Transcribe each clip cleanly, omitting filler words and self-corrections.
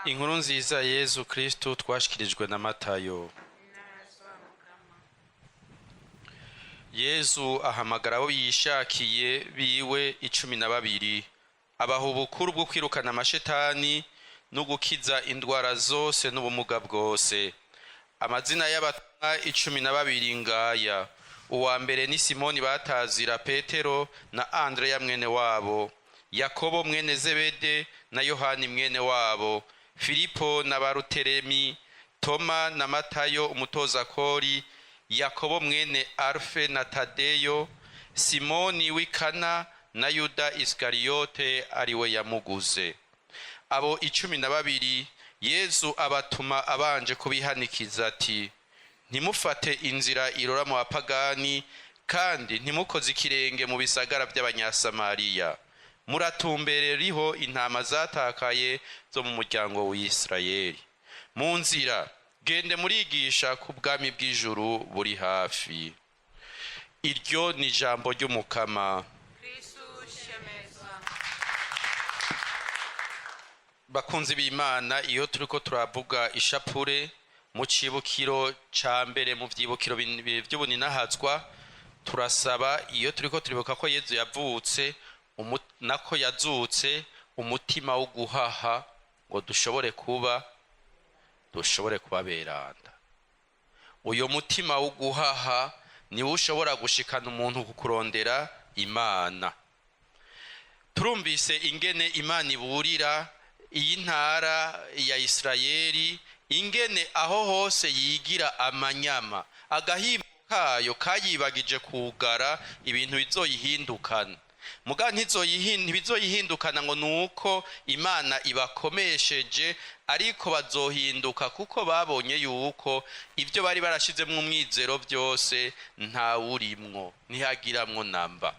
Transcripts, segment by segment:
Inkuru nziza Yezu Kristu twashikirijwe na Matayo. Yezu ahamagara abo yishakiye biwe 12, abaha ubukuru bwo kwirukana amashetani no gukiza indwara zose n'ubumuga bwose. Amazina y'abatumwa 12 ngaya: uwa mbere ni Simoni batazira Petero na Andreya mwene wabo, Yakobo mwene Zebede na Yohani mwene wabo, Filipo na Baruteremi, Toma na Matayo umutozakori, Yakobo mwene Alfe na Tadeyo, Simoni w'Ikana na Yuda Iskariyote ariwe yamuguze. Abo 12 Yezu abatuma abanje kubihanikiza ati: ntimufate inzira irora mu bapagani, kandi ntimukoze ikirenge mu bisagara by'Abanyasamariya. Muratumbereriho intama zatakaye zo mu muryango w'Isirayeli. Mu nzira gende murigisha ku bwami bw'ijuru buri hafi. Iryo ni ijambo ry'Umukama. Bakunzi b'Imana, iyo turiko turavuga ishapure mu cibukiro ca mbere, mu vyibukiro vy'ubuninahazwa, turasaba iyo turiko turibuka ko Yezu yavutse, nako yazutse, umutima wo guhaha ngo dushobore kuba beranda. Uyo mutima wo guhaha niwo ushobora gushikana umuntu kukurondera Imana. Turumvise ingene Imana iburira iyi ntara ya Isirayeli, ingene aho hose yigira amanyama, agahimbo kayo kayibagije kugara ibintu bizoyihindukana. Muga ntibizoyihindukana ngo nuko Imana ibakomesheje, ariko bazohinduka kuko babonye yuko ibyo bari barashizemwo umwizero byose ntawurimwo, ntihagiramwo namba.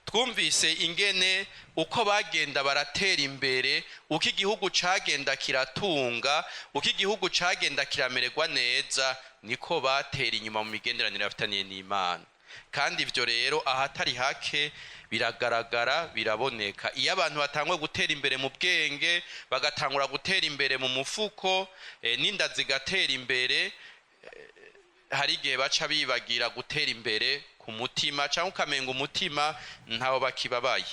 Twumvise ingene uko bagenda baratera imbere, uko igihugu cagenda kiratunga, uko igihugu cagenda kiramererwa neza, niko batera inyuma mu migenderanire bafitaniye n'Imana. Kandi ivyo rero ahatari hake biragaragara, biraboneka. Iyo abantu batangwa gutera imbere mu bwenge, bagatangura gutera imbere mu mufuko, n'inda zigatera imbere, hari igihe baca bibagira gutera imbere ku mutima, cyangwa ukamenga umutima ntawo bakibabaye.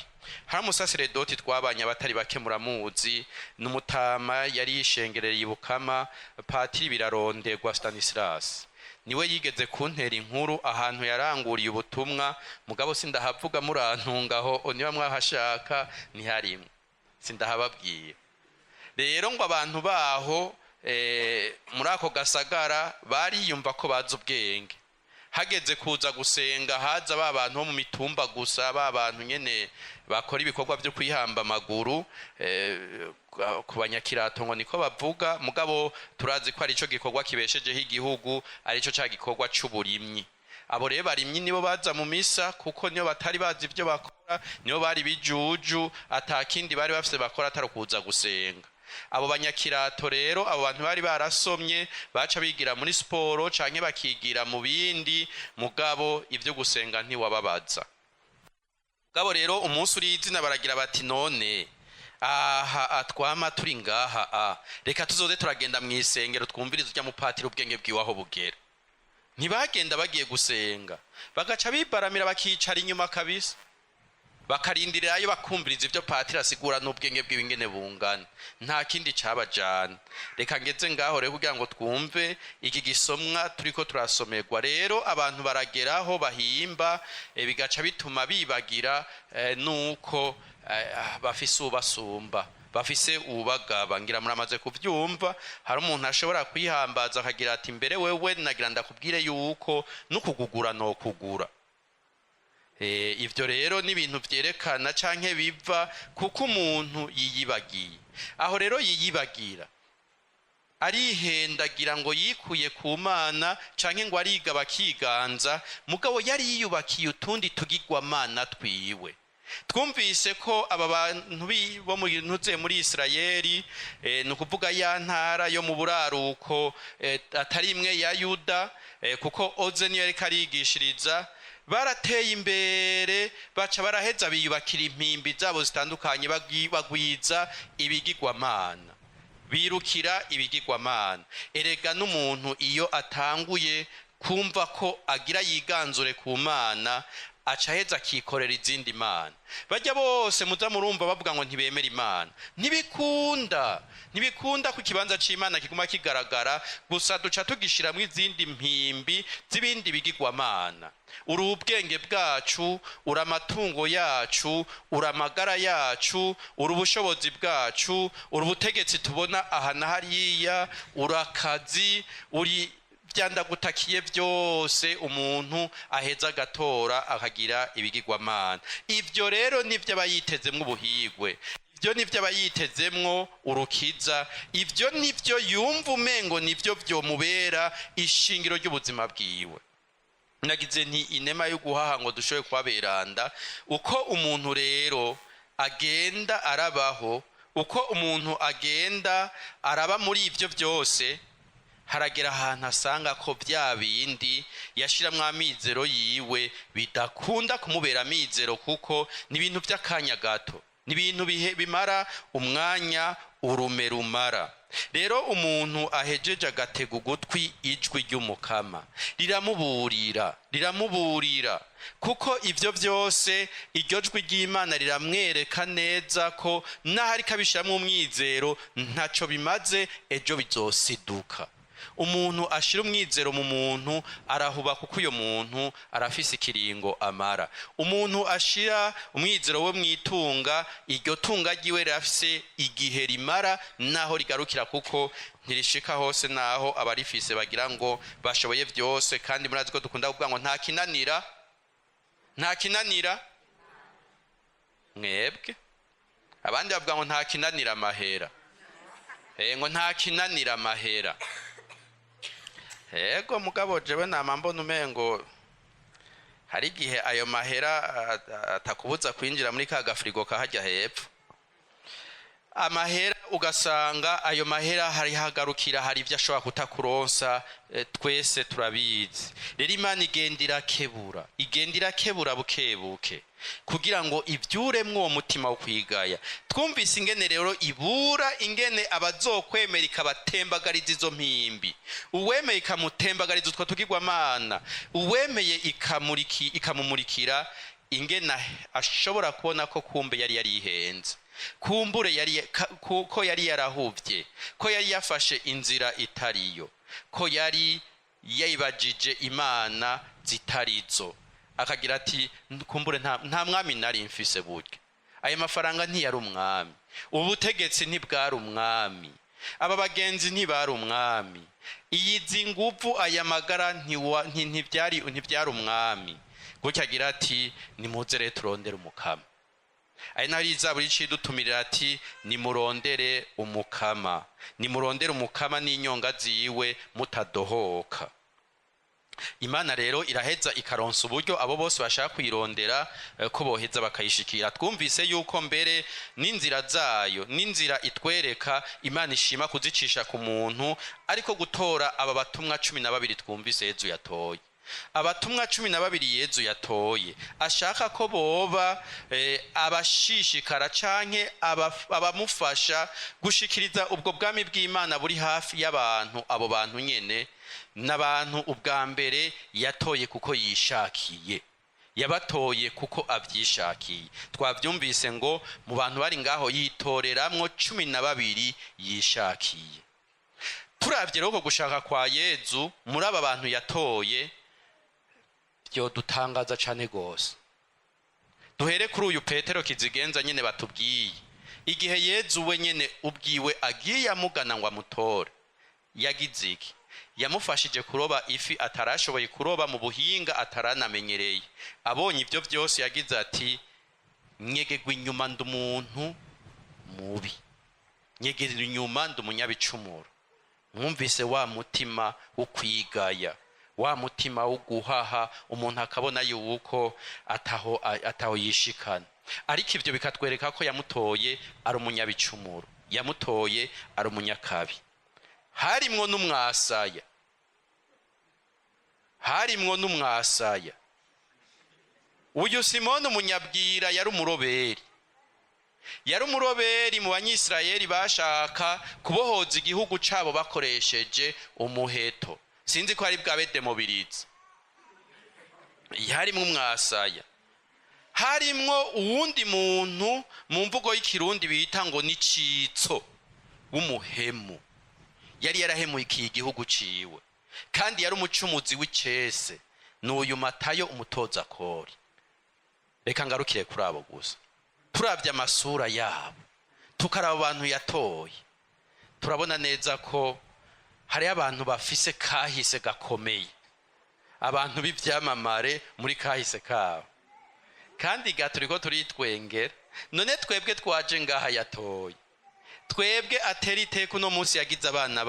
Hari umusaseredoti twabanye abatari bake muramuzi, n'umutama yari yishengereye ibukama, Patiri Biraronderwa Stanislas. Niwe yigeze kuntera inkuru ahantu yaranguriye ubutumwa, mugabo sindahavuga, murantungaho niba mwahashaka ntiharimwe, sindahababwiye. Rero ngo abantu baho muri ako gasagara bariyumva ko bazi ubwenge. Hageze kuza gusenga haza ba bantu bo mu mitumba gusa, ba bantu nyene bakora ibikorwa byo kwihamba amaguru, ku banyakirato ngo niko bavuga, mugabo turazi ko arico gikorwa kibeshejeho igihugu, arico ca gikorwa c'uburimyi. Abo rero barimyi nibo baza mu misa, kuko niyo batari bazi ivyo bakora, nibo bari bijuju, atakindi bari bafise bakora atari kuza gusenga. Abo banyakirato rero, abo bantu bari barasomye, baca bigira muri siporo canke bakigira mu bindi, mugabo ivyo gusenga ntiwababaza. Mugabo rero umunsi uri izina baragira bati none aha atwama turi ngaha, reka tuzoze turagenda mu isengero twumvirize urya mupatiri ubwenge bwiwe aho bugera. Ntibagenda bagiye gusenga, bagaca bibaramira bakicara inyuma kabisa, bakarindirayo bakumviriza ivyo patiri asigura n'ubwenge bwiwe ingene bungana. Nta kindi cabajana. Reka ngeze ngaho rero kugira ngo twumve iki gisomwa turiko turasomerwa. Rero abantu barageraho bahimba, bigaca bituma bibagira nuko bafise ubasumba, bafise ubagaba. Ngira muramaze kuvyumva, hari umuntu ashobora kwihambaza akagira ati mbere wewe nagira ndakubwire yuko nukugugura no kugura. Ivyo rero ni ibintu vyerekana canke biva kuko umuntu yiyibagiye. Aho rero yiyibagira, arihendagira ngo yikuye ku Mana canke ngo ariga bakiganza, mugabo yari yiyubakiye utundi tugirwamana twiwe. Twumvise ko aba bantu bo ntuze muri Isirayeli, ni ukuvuga ya ntara yo mu buraruko, atari imwe ya Yuda, kuko Oze niyo yariko arigishiriza, barateye imbere baca baraheza biyubakira impimbi zabo zitandukanye, bagwiza ibigirwamana. Birukira ibigirwamana. Erega n'umuntu iyo atanguye kumva ko agira yiganzure ku Mana, aca aheza akikorera izindi mana. Bajya bose muza murumva bavuga ngo ntibemera Imana, ntibikunda, ntibikunda ko ikibanza c'Imana kiguma kigaragara gusa. Duca tugishiramwo izindi mpimbi z'ibindi bigirwamana. Uri ubwenge bwacu, uri amatungo yacu, uri amagara yacu, uri ubushobozi bwacu, uri ubutegetsi tubona aha na hariya, uri akazi, uri vyandagutakiye byose. Umuntu aheza agatora akagira ibigirwamana. Ivyo rero nivyo aba yitezemwo ubuhigwe, ivyo nivyo aba yitezemwo urukiza, ivyo nivyo yumva umengo nivyo vyomubera ishingiro ry'ubuzima bwiwe. Nagize nti inema yo guhaha ngo dushobore kubaberanda. Uko umuntu rero agenda arabaho, uko umuntu agenda araba muri ivyo byose, haragera ahantu asanga ko bya bindi yashiramwo amizero yiwe bidakunda kumubera amizero, kuko ni ibintu by'akanya gato, ni ibintu bimara umwanya urume rumara. Rero umuntu ahejeje agatega ugutwi ijwi ry'Umukama, riramuburira, riramuburira, kuko ibyo byose iryo jwi ry'Imana riramwereka neza ko n'aho ariko abishyiramo umwizero ntacyo bimaze, ejo bizosiduka. Umuntu ashira umwizero mu muntu arahuba, kuko uyo muntu arafise ikiringo amara. Umuntu ashira umwizero we mwitunga, iryo tunga ryiwe rirafise igihe rimara naho rigarukira, kuko ntirishika hose naho abarifise bagira ngo bashoboye byose. Kandi murazi ko dukunda kuvuga ngo nta kinanira, nta kinanira mwebwe. Abandi bavuga ngo nta kinanira amahera, ngo nta kinanira amahera. Ego, mugabo jewe nama mbona umengo hari igihe ayo mahera atakubuza kwinjira muri ka gafirigo kahajya hepfo. Amahera, ugasanga ayo mahera hari hagarukira, hari ibyo ashobora kutakuronsa, twese turabizi. Rero Imana igenda irakebura, igenda irakebura bukebuke kugira ngo ibyuremwo uwo mutima wo kwigaya. Twumvise ingene rero ibura, ingene abazokwemera ikabatembagariza izo mpimbi, uwemeye ikamutembagariza utwo tugirwamana, uwemeye ikamumurikira ingene ashobora kubona ko kumbe yari yarihenze, kumbure yari ko yari yarahuvye, ko yari yafashe inzira itariyo, ko yari yibajije imana zitarizo, akagira ati: "Kumbure nta mwami nari mfise. Burya ayo mafaranga ntiyari umwami, ubutegetsi ntibwari umwami, aba bagenzi ntibari umwami, iyi nguvu, aya magara ntibyari umwami." Gutya agira ati: "Nimuze rero turondere Umukama." Ari naho izaburi icidutumirira ati: "Nimurondere Umukama, nimurondere Umukama n'inyonga ziwe mutadohoka." Imana rero iraheza ikaronsa uburyo abo bose bashaka kuyirondera, ko boheza bakayishikira. Twumvise yuko mbere n'inzira zayo, n'inzira itwereka, Imana ishima kuzicisha ku muntu. Ariko gutora aba batumwa 12 twumvise Yezu yatoye, abatumwa 12 Yezu yatoye, ashaka ko boba abashishikara canke abamufasha gushikiriza ubwo bwami bw'Imana buri hafi y'abantu, abo bantu nyene n'abantu ubwa mbere yatoye kuko yishakiye, yabatoye kuko abyishakiye. Twabyumvise ngo mu bantu bari ngaho yitoreramwo 12 yishakiye. Turavye rero ko gushaka kwa Yezu muri aba bantu yatoye byodutangaza cane gose. Duhere kuri uyu Petero kizigenza nyene batubwiye. Igihe Yezu we nyene ubwiwe agiye amugana ngo amutore, yagize iki? Yamufashije kuroba ifi atarashoboye kuroba mu buhinga ataranamenyereye. Abonye ibyo byose yagize ati: "Nyegegwa inyuma, ndi umuntu mubi, nyegera inyuma, ndi umunyabicumuro." Mwumvise wa mutima wo kwigaya, wa mutima wo guhaha, umuntu akabona yuko ataho yishikana. Ariko ibyo bikatwereka ko yamutoye ari umunyabicumuro, yamutoye ari umunyakabi. Harimwo n'umwasaya, harimwo n'umwasaya. Uyu Simoni umunyabwira yari umuroberi. Yari umuroberi mu banyisirayeli bashaka kubohoza igihugu cabo bakoresheje umuheto. Sinzi ko ari bwabe demobilize. Harimwo umwasaya, harimwo uwundi muntu mu mvugo y'ikirundi bita ngo ni citso w'umuhemu, yari yarahemukiye igihugu ciwe kandi yari umucumuzi w'icese, n'uyu Matayo umutoza kori. Reka ngarukire kuri abo gusa. Turavye amasura yabo, tukaraba abantu yatoye, turabona neza ko hari abantu bafise kahise gakomeye, abantu b'ivyamamare muri kahise kabo. Kandi ga turiko turitwengera. None twebwe twaje ngaha yatoye, twebwe atera iteka uno munsi yagize abana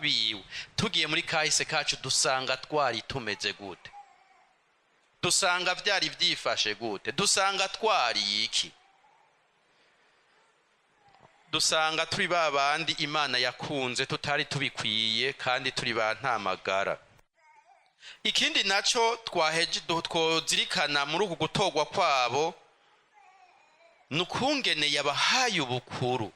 biwe, tugiye muri kahise kacu dusanga twari tumeze gute? Dusanga vyari vyifashe gute? Dusanga twari iki? Dusanga turi ba bandi Imana yakunze tutari tubikwiye, kandi turi ba ntamagara. Ikindi naco twaheje twozirikana muri uku gutorwa kwabo ni ukungene yabahaye ubukuru.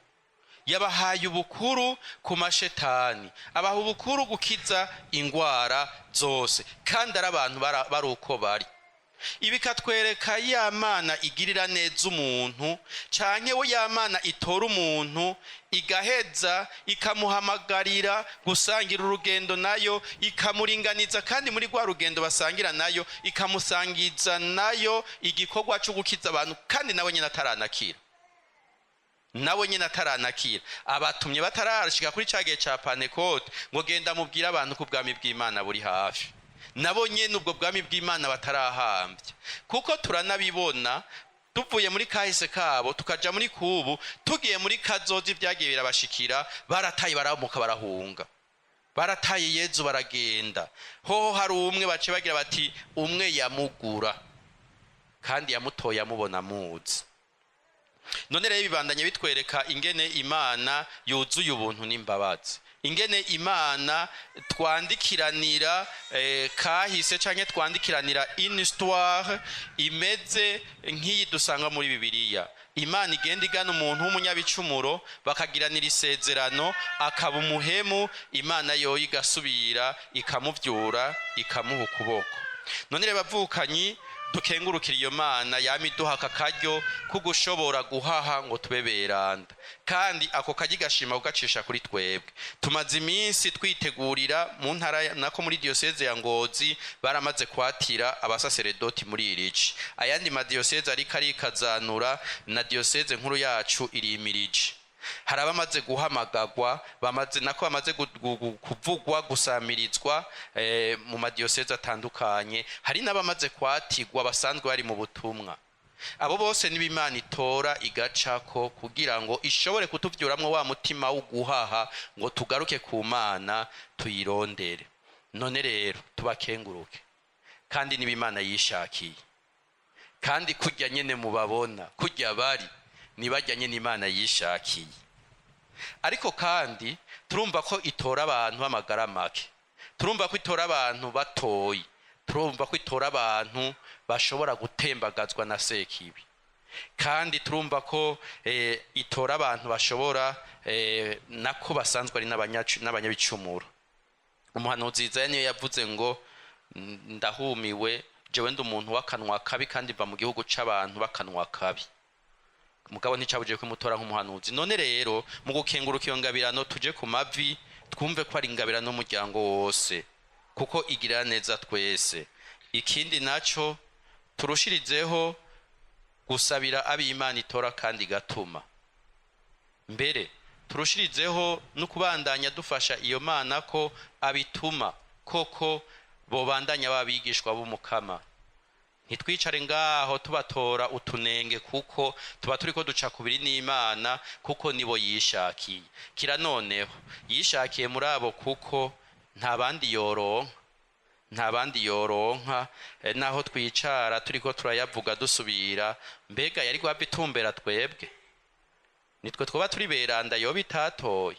Yabahaye ubukuru ku mashetani, abaha ubukuru gukiza ingwara zose, kandi ari abantu bari uko bari. Ibi bikatwereka ya Mana igirira neza umuntu, canke we ya Mana itora umuntu igaheza ikamuhamagarira gusangira urugendo nayo, ikamuringaniza, kandi muri rwa rugendo basangira nayo ikamusangiza nayo igikorwa cyo gukiza abantu, kandi nawe nyine ataranakira, nawe nyine ataranakira. Abatumye batarashika kuri ca gihe ca Pantekote ngo genda mubwire abantu ko ubwami bw'Imana buri hafi, nabo nyene ubwo bwami bw'Imana batarahambya. Kuko turanabibona tuvuye muri kahise kabo tukaja muri kubu, tugiye muri kazoza ibyagiye birabashikira, barataye baramuka barahunga, barataye Yezu baragenda. Hoho hari umwe bace bagira bati umwe yamugura, kandi yamutoye amubona amuzi. None rero bibandanye bitwereka ingene Imana yuzuye ubuntu n'imbabazi, ingene Imana twandikiranira kahise canke twandikiranira une histoire imeze nk'iyi dusanga muri Bibiliya. Imana igenda igana umuntu w'umunyabicumuro, bakagiranira isezerano, akaba umuhemu, Imana yoyo igasubira ikamuvyura ikamuha ukuboko. None rero bavukanyi, dukengurukira iyo Mana yama iduha aka karyo ko gushobora guhaha ngo tube beranda, kandi ako karyo igashima kugacisha kuri twebwe. Tumaze iminsi twitegurira mu ntara, nako muri diyoseze ya Ngozi baramaze kwatira abasaseredoti muri irici. Ayandi madiyoseze ariko arikazanura, na diyoseze nkuru yacu irimirije. Hari abamaze guhamagagwa, bamaze nako bamaze kuvugwa, gusamirizwa mu madiyoseze atandukanye. Hari n'abamaze kwatigwa basanzwe bari mu butumwa. Abo bose niba Imana itora igacako kugira ngo ishobore kutuvyuramwo wa mutima wo guhaha ngo tugaruke ku Mana tuyirondere. None rero tubakenguruke, kandi niba Imana yishakiye, kandi kurya nyene mubabona kurya bari nibajyanye n'Imana yishakiye. Ariko kandi turumva ko itora abantu b'amagara make, turumva ko itora abantu batoyi, turumva ko itora abantu bashobora gutembagazwa na sekibi, kandi turumva ko itora abantu bashobora nako basanzwe ari n'abanyabicumuro. Umuhanuzi Izaya niyo yavuze ngo ndahumiwe jewe ndi umuntu w'akanwa kabi, kandi mva mu gihugu c'abantu b'akanwa kabi. Mugabo nticabujije kumutora nk'umuhanuzi. None rero mu gukenguruka iyo ngabirano tuje ku mavi, twumve ko ari ingabirano y'umuryango wose, kuko igirira neza twese. Ikindi naco turushirizeho gusabira ab'Imana itora kandi igatuma. Mbere turushirizeho no kubandanya dufasha iyo Mana ko abituma koko bobandanya babigishwa b'Umukama. Ntitwicare ngaho tubatora utunenge, kuko tuba turiko duca kubiri n'Imana, kuko nibo yishakiye. Kira noneho yishakiye muri abo, kuko nta bandi yoronka, nta bandi yoronka. Naho twicara turiko turayavuga dusubira, mbega yari guhava itumbera twebwe? Nitwe twoba turi beranda yoba itatoye?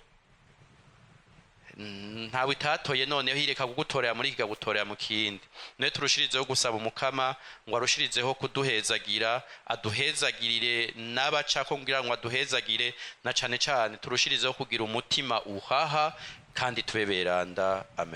Ntawe itatoye, noneho ireka kugutorera muri iki, ikagutorera mu kindi. Niwe turushirizeho gusaba Umukama ngo arushirizeho kuduhezagira, aduhezagirire n'abacako kugira ngo aduhezagire, na cane cane turushirizeho kugira umutima uhaha kandi tube beranda. Amen.